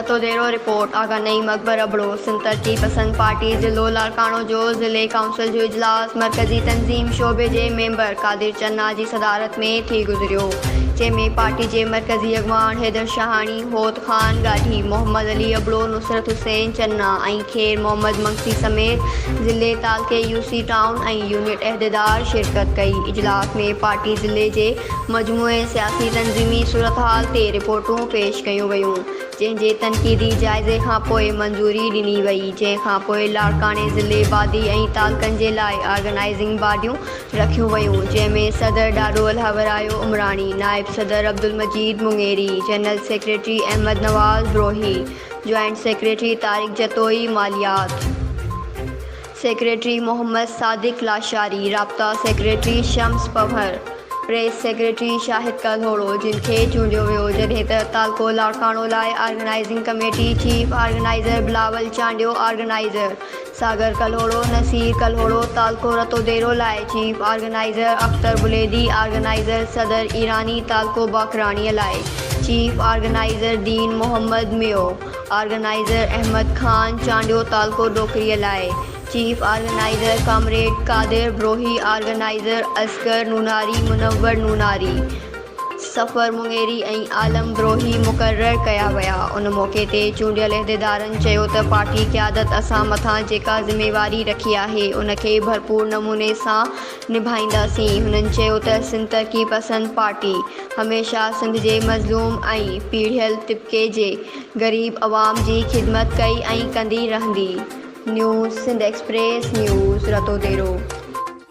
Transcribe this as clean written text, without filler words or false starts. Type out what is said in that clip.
Ratodero, report, Agha Naeem Akbar Abro, Sindh ترقي پسند party ضلعو لاڙڪاڻو جو ضلعي ڪائونسل جو اجلاس مرڪزي تنظيم شعبي جي ميمبر قادر چنا جي صدارت ۾ ٿي گذريو جنهن ۾ پارٽي جي مرڪزي اڳواڻ حيدر شاهاڻي، هوت خان ڳاڍي، محمد علي ابڙو، نصرت حسين چنا ۽ خير محمد منگسي سميت ضلعي، تعلقي، يوسي ٽائون ۽ يونٽ عهديدار شرڪت ڪئي. اجلاس ۾ پارٽي ضلعي جي مجموعي سياسي تنظيمي صورتحال تي رپورٽون پيش ڪيون ويون، جنهن جي تنقيدي جائزي کانپوء منظوري ڏني وئي، جنهن کانپوء لاڙڪاڻي ضلعي بادي ۽ تعلقن جي لاء آرگنائيزنگ باڊيون رکيون ويون، جنهن ۾ صدر ڏاڏو الهورايو عمراڻي، نائب صدر Abdul Majeed Mungeri, general secretary Ahmed Nawaz Brohi, joint secretary Tariq Jatoi, ماليات سيڪريٽري محمد صادق لاشاري، رابطا secretary Shams Panhwar, press secretary Shahid Kalhoro جن کي چونڊيو ويو، جڏهن ته تعلقو لاڙڪاڻو لاء organising committee chief organizer Bilawal Chandio, organizer Sagar Kalhoro, Naseer Kalhoro, تعلقو رتوديرو لاء chief organizer Akhtar Buledi, organizer صدر ايراني، تعلقو باقراڻي لاء chief organizer Din Muhammad Mewo. Organizer Ahmed Khan Chandio تعلقو ڏوڪريء لاء chief organizer comrade Qadir Brohi organizer Asghar Nonari Munawar Nonari Safar Mungeri ۽ Alam Brohi مقرر ڪيا ويا. ان موقعي تي چونڊيل عهديدارن چيو ته پارٽي قيادت اسان مٿان جيڪا ذميواري رکي آهي ان کي ڀرپور نموني سان نڀائينداسين. هنن چيو ته سنڌ ترقي پسند پارٽي هميشه سنڌ جي مظلوم ۽ پيڙهيل طبقي جي غريب عوام جي خدمت ڪئي ۽ ڪندي رهندي. News Sindh express news Ratodero.